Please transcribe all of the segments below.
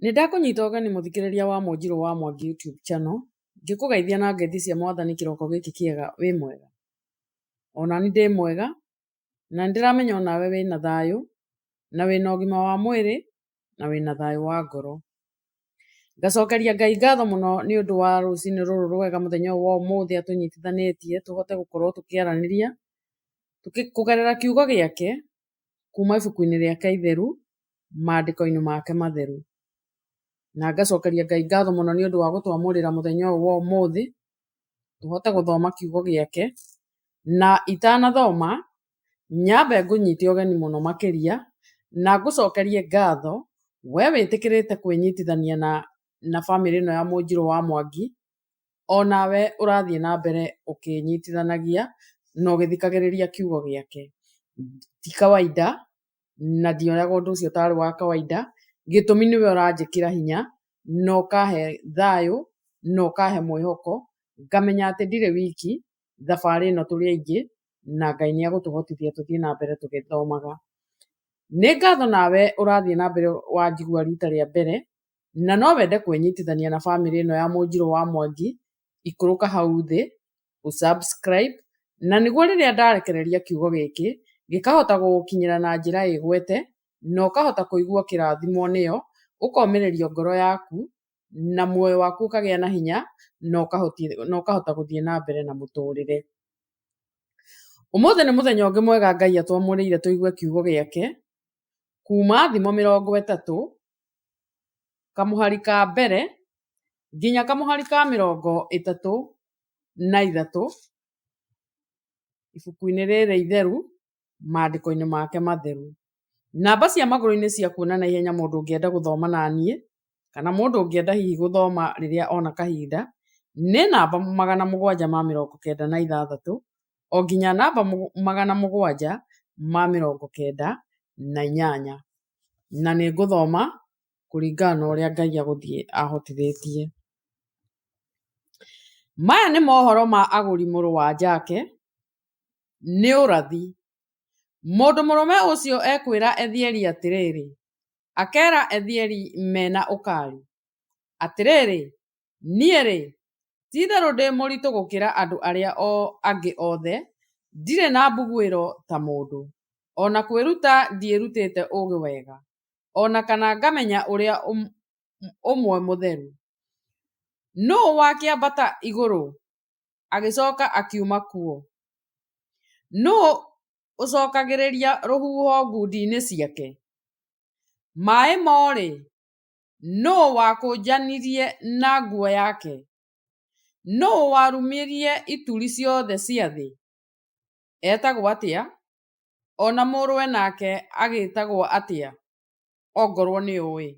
Nĩ ndakũnyita ũgeni mũthikĩrĩria wa Mũnjirũ wa Mwangi YouTube channel, ngĩkũgeithia na ngeithi cia mwathani kĩroko gĩkĩ kĩega, wĩ mwega? Ona ni ndĩ mwega, na nĩ ndĩramenya onawe wĩna thayũ, na wĩna ũgima wa mwĩrĩ, na wĩna thayũ wa ngoro. Ngacokeria Ngai ngatho mũno nĩ ũndũ wa rũcinĩ rũrũ rwega mũthenya ũyũ wa ũmũthĩ atũnyitithanĩtie tũhote gũkorwo tũkĩaranĩria, kũgerera kiugo gĩake, kuma ibuku-inĩ rĩake itheru, maandĩko-inĩ make matheru. Na ngacokeria Ngai ngatho mũno nĩ ũndũ wa gũtwamũrĩra mũthenya ũyũ wa ũmũthĩ, tũhote gũthoma kiugo gĩake, na itanathoma, nyambe ngũnyite ũgeni mũno makĩria, na ngũcokerie ngatho, we wĩtĩkĩrĩte kwĩnyitithania na bamĩrĩ ĩno ya Mũnjirũ wa Mwangi, onawe ũrathiĩ na mbere ũkĩnyitithanagia na ũgĩthikagĩrĩria kiugo gĩake. Ti kawaida, na ndionaga ũndũ ũcio tarĩ wa kawaida, gĩtũmi nĩwe ũranjĩkĩra hinya, na ũkahe thayũ, na ũkahe mwĩhoko, ngamenya atĩ ndirĩ wiki, thabarĩ ĩno tũrĩ aingĩ, na Ngai nĩ egũtũhotithia tũthiĩ na mbere tũgĩthomaga. Nĩ ngatho nawe ũrathiĩ na mbere wanjigua rita rĩa mbere, na no wende kwĩnyitithania na bamĩrĩ ĩno ya Mũnjirũ wa Mwangi, ikũrũka hau thĩ, ũ subscribe, na nĩguo rĩrĩa ndarekereria kiugo gĩkĩ, gĩkahota gũgũkinyĩra na njĩra ĩgwete, na ũkahota kũigua ũkĩrathimwo nĩyo, ũkomĩrĩrio ngoro yaku, na muoyo waku ũkagĩa na hinya, na ũkahota gũthiĩ na mbere na mũtũrĩre. Ũmũthĩ nĩ mũthenya ũngĩ mwega Ngai atwamũrĩire tũigue kiugo gĩake, kuma Thimo 30, kamũhari ka mbere, nginya kamũhari ka 33, ibuku-inĩ rĩrĩ itheru, maandĩko-inĩ make matheru. Namba cia magũrũ-inĩ cia kuona na ihenya mũndũ ũngĩenda gũthoma na niĩ, kana mũndũ ũngĩenda hihi gũthoma rĩrĩa ona kahinda, nĩ namba 796 o nginya namba 798. Na nĩ ngũthoma kũringana na ũrĩa Ngai agũthiĩ ahotithĩtie. Maya nĩ mohoro ma Aguri mũrũ wa Jake, nĩ ũrathi. Mũndũ mũrũme ũcio ekwĩra Ethieri atĩrĩrĩ, akera Ethieri mena Ukali, atĩrĩrĩ, niĩ-rĩ, ti-itherũ ndĩ mũritũ gũkĩra andũ arĩa angĩ othe, ndirĩ na mbuguĩro ta mũndũ, o na kwĩruta ndiĩrutĩte ũũgĩ wega, o na kana ngamenya Ũrĩa Ũmwe Mũtheru. Nũũ wakĩambata igũrũ, agĩcoka akiuma kuo? Nũũ ũcokagĩrĩria rũhuho ngundi-inĩ ciake? Maĩ mo-rĩ, nũũ wakũnjanirie na nguo yake? Nũũ warumirie ituri ciothe cia thĩ? Etagwo atĩa, o na mũrũwe nake agĩĩtagwo atĩa, ongorwo nĩũũĩ?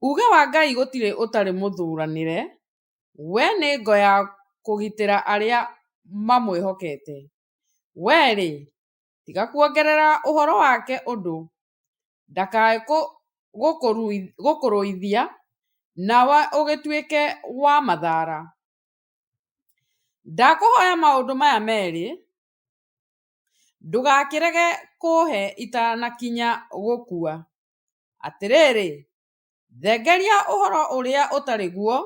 Uuge wa Ngai gũtirĩ ũtarĩ mũthuranĩre, we nĩ ngo ya kũgitĩra arĩa mamwĩhokete. We-rĩ, tiga kuongerera ũhoro wake ũndũ, ndakae gũkũrũithia, nawe ũgĩtuĩke wa mathara. Ndakũhoya maũndũ maya merĩ, ndũgakĩrege kũũhe itanakinya gũkua. Atĩrĩrĩ, thengeria ũhoro ũrĩa ũtarĩ guo,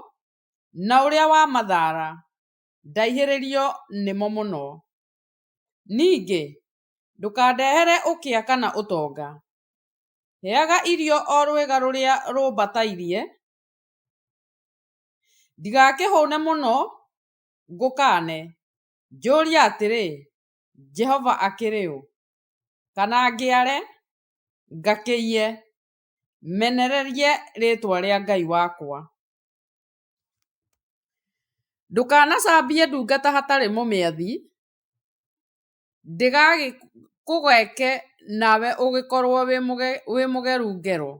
na ũrĩa wa mathara, ndaihĩrĩrio nĩmo mũno. Ningĩ, ndũkandehere ũkĩa kana ũtonga, heaga irio o rwĩga rũrĩa rũmbatairie, ndigakĩhũne mũno ngũkane, njũrie atĩrĩ, Jehova akĩrĩ ũ? Kana ngĩare, ngakĩiye, menererie rĩĩtwa rĩa Ngai wakwa. Ndũkanacambie ndungata hatarĩ mũmĩathi, ndĩgagĩkũgeke nawe ũgĩkorũo wĩ mũgeru ngero.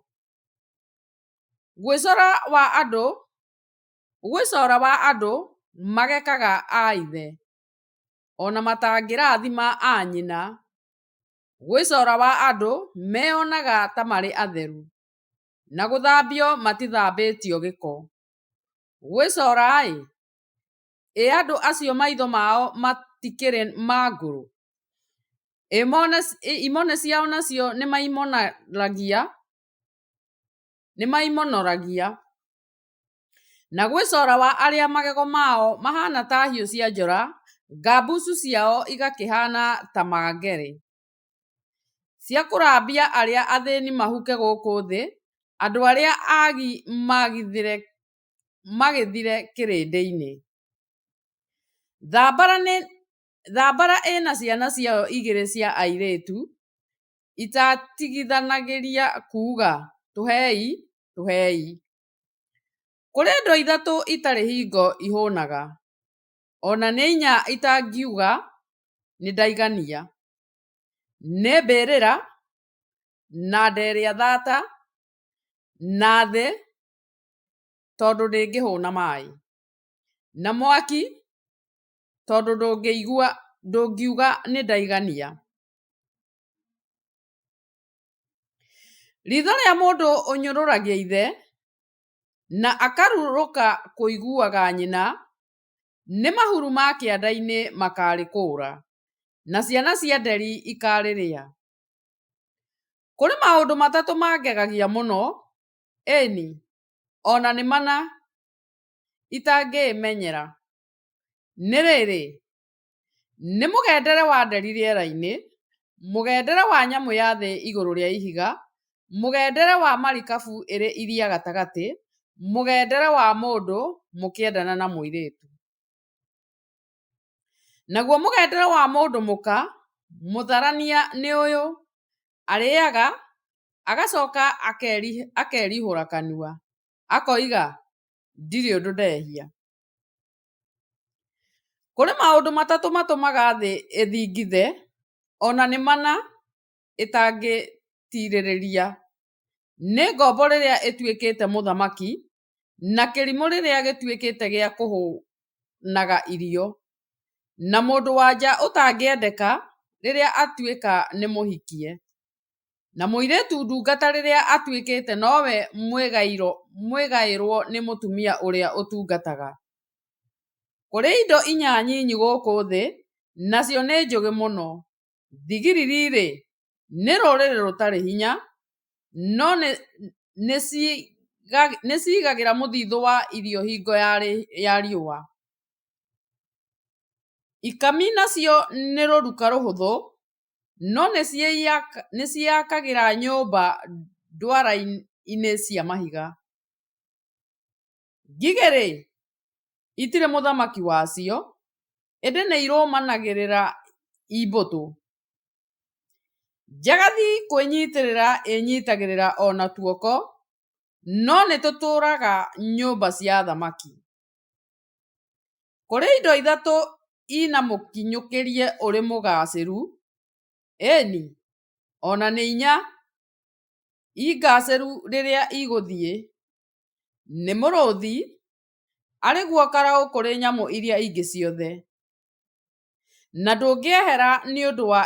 Gwĩcora wa andũ magekaga a ithe, ona matangĩrathima a nyina. Gwĩcora wa andũ meyonaga ta marĩ atheru, na gũthambio matithambĩtio gĩko. Gwĩcora-ĩ, ĩ andũ acio maitho mao matikĩrĩ ma ngũrũ? Imone ciao nacio nĩmaimonoragia. nĩmaimonoragia. Na gwĩ cora wa arĩa magego mao mahaana ta hiũ cia njora, ngambucu ciao igakĩhaana ta mangerĩ, cia kũrambia arĩa athĩni mahuke gũkũ thĩ, andũ arĩa aagi magĩthire kĩrĩndĩ-inĩ. Thambara ĩna ciana ciayo igĩrĩ cia airĩtu itatigithanagĩria kuuga tũhei, tũhei. Kũrĩ indo ithatũ itarĩ hingo ihũnaga, ona nĩ inya itangiuga nĩndaigania; nĩ mbĩrĩra, na nda ĩrĩa thata, na thĩ tondũ ndĩngĩhũna maĩ, na mwaki tondũ ndũngiuga nĩndaigania. Ritho rĩa mũndũ ũnyũrũragia ithe, na akarurũka kũiguaga nyina, nĩ mahuru ma kĩanda-inĩ makarĩkũũra, na ciana cia nderi ikarĩrĩa. Kũrĩ maũndũ matatũ mangegagia mũno, ĩĩ-ni, o na nĩ mana itangĩĩmenyera: Nĩ rĩrĩ, nĩ mũgendere wa nderi rĩera-inĩ, mũgendere wa nyamũ-ya-thĩ igũrũ rĩa ihiga, mũgendere wa marikabu ĩrĩ iria gatagatĩ, mũgendere wa mũndũ mũkĩendana na mũirĩtu. Naguo mũgendere wa mũndũ mũka mũtharania nĩ ũyũ: arĩaga, agacoka akerihũra kanua, akoiga, Ndirĩ ũndũ ndehia. Kũrĩ maũndũ matatũ matũmaga thĩ ĩthingithe, o na nĩ mana ĩtangĩtiirĩrĩria: nĩ ngombo rĩrĩa ĩtuĩkĩte mũthamaki, na kĩrimũ rĩrĩa gĩtuĩkĩte gĩa kũhũnaga irio, na mũndũ-wa-nja ũtangĩendeka rĩrĩa atuĩka nĩ mũhikie, na mũirĩtu ndungata rĩrĩa atuĩkĩte nowe mwĩgaĩrũo nĩ mũtumia ũrĩa ũtungataga. Kũrĩ indo inya nyinyi gũkũ thĩ, nacio nĩ njũgĩ mũno: thigiriri-rĩ, nĩ rũrĩrĩ rũtarĩ hinya, no nĩciĩigagĩra mũthithũ wa irio hingo ya riũa; ikami nacio nĩ rũruka rũhũthũ, no nĩciĩakagĩra nyũmba ndwara-inĩ cia mahiga; ngigĩ-rĩ, itirĩ mũthamaki wacio, ĩndĩ nĩirũmanagĩrĩra ii mbũtũ; njagathi kwĩnyitĩrĩra ĩĩnyitagĩrĩra o na tuoko, no nĩtũtũũraga nyũmba cia athamaki. Kũrĩ indo ithatũ ii na mũkinyũkĩrie ũrĩ mũgaacĩru, ĩĩ-ni, o na nĩ inya ii ngaacĩru rĩrĩa igũthiĩ: nĩ mũrũũthi, arĩ guo karaũ kũrĩ nyamũ iria ingĩ ciothe, na ndũngĩehera nĩ ũndũ wa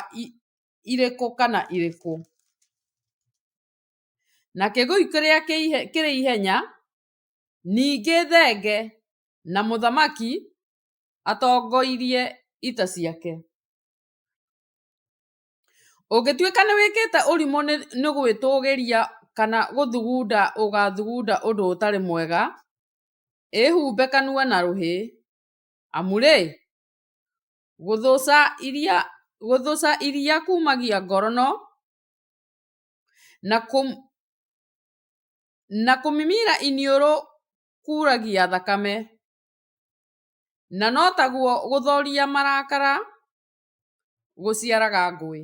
ĩrĩkũ kana ĩrĩkũ; na kĩgũi kĩrĩa kĩrĩ ihenya, ningĩ thenge, na mũthamaki atongoirie ita ciake. Ũngĩtuĩka nĩwĩkĩte ũrimũ nĩ gwĩtũũgĩria kana gũthugunda ũgathugunda ũndũ ũtarĩ mwega, ĩhumbe kanua na rũhĩ, amu-rĩ, gũthũca iria kuumagia ngorono, na kũmimira iniũrũ kuuragia thakame, na no taguo gũthoria marakara gũciaraga ngũĩ.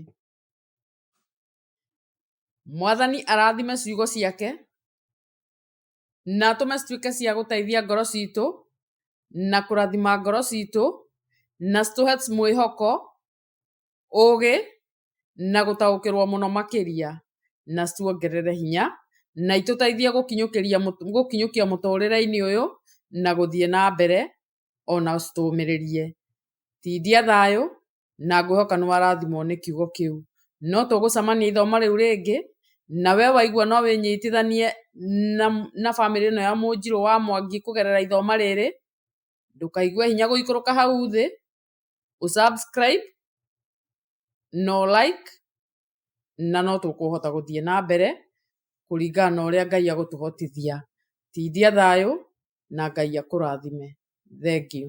Mwathani arathime ciugo ciake na atũme cituĩke cia gũteithia ngoro citũ na kũrathima ngoro citũ na citũhe mwĩhoko, ũgĩ na gũtaũkĩrwo mũno makĩria na cituongerere hinya na itũteithie gũkinyũkia mũtũrĩre-inĩ ũyũ na gũthiĩ na mbere ona citũmĩrĩrie. Tindia thayũ na ngwĩhoka nĩ warathimwo nĩ kiugo kĩu. No tũgũcemania ithomo rĩu rĩngĩ, na we waigua no wĩnyitithanie na bamĩrĩ ĩno ya Mũnjirũ wa Mwangi kũgerera ithoma rĩrĩ, ndũkaigue hinya gũikũrũka hau thĩ, ũ subscribe na ũ like, na no tũkũhota gũthiĩ na mbere. Kũringana na ũrĩa Ngai agũtũhotithia. Tindia thayũ na Ngai akũrathime. Thengiũ.